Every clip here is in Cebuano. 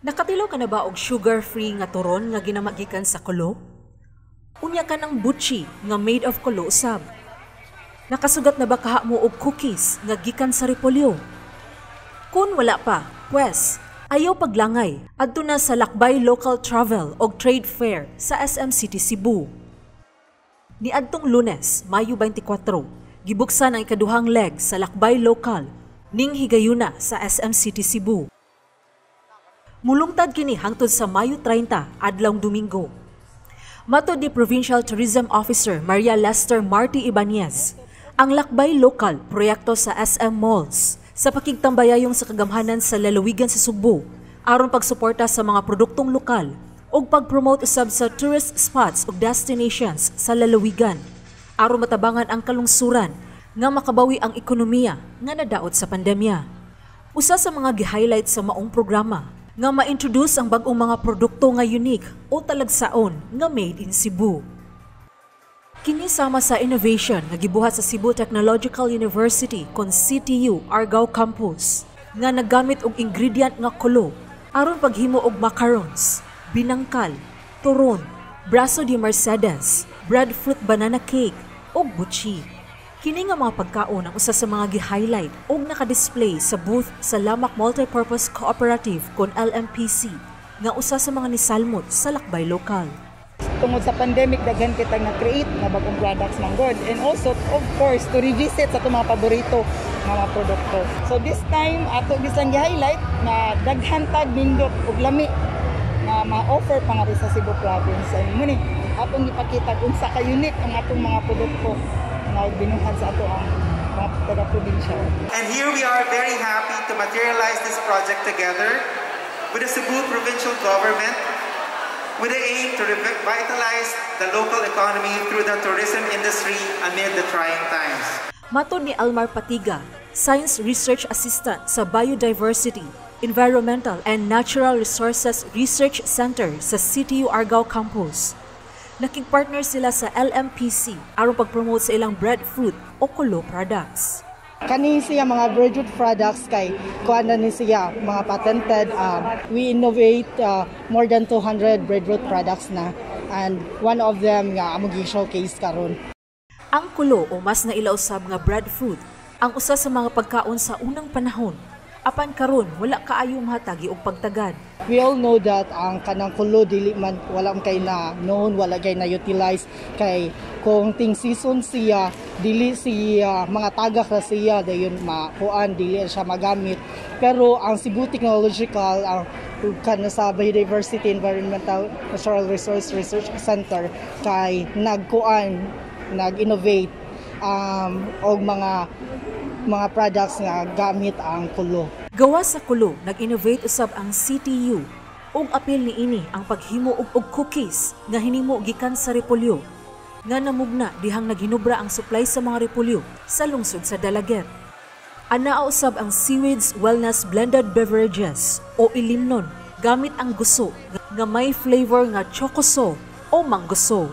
Nakatilaw ka na ba og sugar-free nga turon nga ginama gikan sa kulo? Unya kanang butchi nga made of kulo usab. Nakasugat na ba kaha mo og cookies nga gikan sa repolyo? Kung wala pa, pues, ayaw paglangay. Adto na sa Lakbay Local Travel og Trade Fair sa SM City Cebu. Niadtong Lunes, Mayo 24, gibuksan ang ikaduhang leg sa Lakbay Local ning higayuna sa SM City Cebu. Mulungtad kini hangtod sa Mayo 30, adlawng Domingo. Matod ni Provincial Tourism Officer Maria Lester Marty Ibanez, ang Lakbay Local proyekto sa SM Malls sa pakigtambayayong sa kagamhanan sa lalawigan sa Sugbo aron pagsuporta sa mga produktong lokal ug pag-promote usab sa tourist spots ug destinations sa lalawigan aron matabangan ang kalungsuran nga makabawi ang ekonomiya nga nadaot sa pandemya. Usa sa mga gi-highlight sa maong programa nga ma-introduce ang bag-ong mga produkto nga unique o talagsaon nga made in Cebu. Kini sama sa innovation nga gibuhat sa Cebu Technological University kon CTU Argao Campus nga naggamit og ingredient nga kulo aron paghimo og macarons, binangkal, turon, braso di Mercedes, breadfruit banana cake ug butchi. Kini nga mga pagkaon ang usa sa mga gi-highlight og naka-display sa booth sa Lamac Multipurpose Cooperative kon LMPC nga usa sa mga nisalmot sa Lakbay Lokal. Tungod sa pandemic, daghan kita na create nga bagong products man gud and also, of course, to revisit sa atong mga paborito nga mga produkto. So this time, ato bisan gi-highlight na daghan tag nindot ug lami nga ma-offer pa nga sa Cebu Province, and muni atong gipakita kung unsa ka unique ang atong mga produkto nga binuhat sa ato ang mga taga-probinsya. And here we are, very happy to materialize this project together with the Cebu Provincial Government with the aim to revitalize the local economy through the tourism industry amid the trying times. Matod ni Almar Patiga, Science Research Assistant sa Biodiversity, Environmental and Natural Resources Research Center sa CTU Argao Campus, nakig-partner sila sa LMPC aron pag-promote sa ilang breadfruit o kulo products. Kani siya mga breadfruit products kay kuan na ni siya mga patented. We innovate more than 200 breadfruit products na and one of them nga among gi-showcase karon. Ang kulo o mas naila usab nga breadfruit ang usa sa mga pagkaon sa unang panahon. Apan karon, wala kaayo mahatagi og pagtagad. We all know that ang kanang kulo dili man, wala kay na known, wala kay na utilize kay kung ting season siya, dili siya mga tagak ra siya, dayon makuan, dili siya magamit. Pero ang Cebu Technological, ang kana sa Biodiversity, Environmental Natural Resource Research Center kay nagkuan, nag-innovate og mga products nga gamit ang kulo. Gawas sa kulo, nag-innovate usab ang CTU ug apil niini ang paghimo og cookies nga hinimo gikan sa repolyo nga namugna dihang naghinubra ang supply sa mga repolyo sa lungsod sa Dalaguete. Anaa usab ang Seaweeds Wellness Blended Beverages o ilimnon gamit ang guso nga may flavor nga chocoso o manggoso.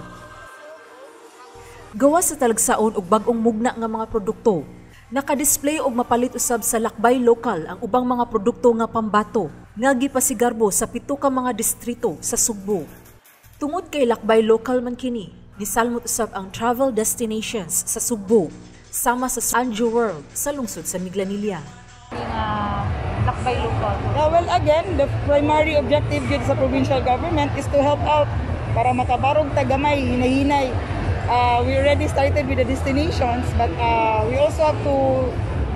Gawas sa talagsaon og bag-ong mugna nga mga produkto, naka-display og mapalit usab sa Lakbay Lokal ang ubang mga produkto nga pambato nga gipasigarbo sa pito ka mga distrito sa Sugbo. Tungod kay Lakbay Lokal man kini, nisalmot usab ang travel destinations sa Sugbo sama sa Anjo World sa lungsod sa Minglanilla. Nga Lakbay Lokal. Yeah, well, again, the primary objective gyud sa provincial government is to help out para makabarog tagamay, hinay-hinay. We already started with the destinations, but we also have to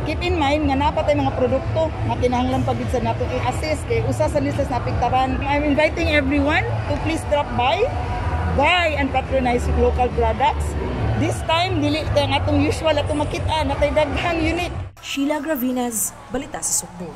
keep in mind nga naa pa tay mga produkto nga kinahanglan pa gid sa nato i-assist kay usa sa listas na apektaran. I'm inviting everyone to please drop by, buy and patronize local products. This time, dili kay ang atong usual atong makita, naa tay daghang unique. Sheila Gravinez, Balita sa Sugbo.